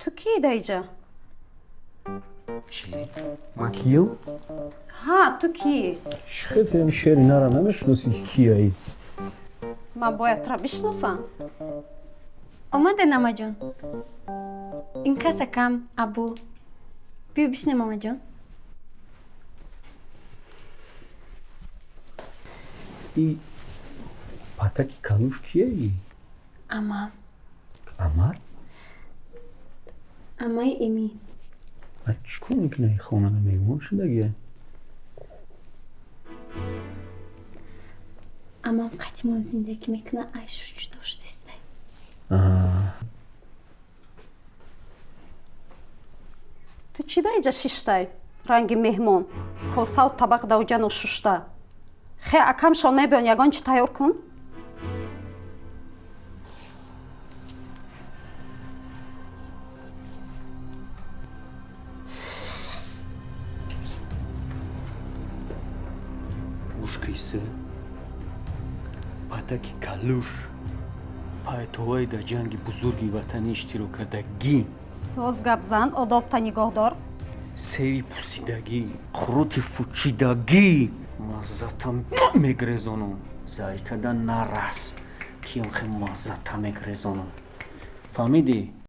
Ту кии даиҷа? Чӣ, ман киём? Ҳа, ту кии? Чӣ хел шери нара намешиносӣ, ки кияи? Ман бояд тура бишносам? Омаден, амаҷон. Ин кас акам Абу. Биё, бишнем, амаҷон. И патаки калуш кияи? Амам. Амар? Амаи Эмин. Чӣ кор мекунӣ хонада? Меҳмон шудагия? Амам қатимон зиндагӣ мекуна, айшу ҷудо шудестай. Ту чӣ даиҷа шиштай, ранги меҳмон, косаву табақ давҷа ношушта? Хе, акамшон мебиён, ягон чӣ тайёр кун. Гӯш кисе, патаки калуш, пайтоваи дар ҷанги бузурги ватанӣ иштирок кардагӣ. Соз гап зан, одобта нигоҳ дор. Севи пусидагӣ, қурути фучидагӣ, маззата мегрезонам. Зайкада нарас, киёнхе маззата мегрезонам, фаҳмидӣ?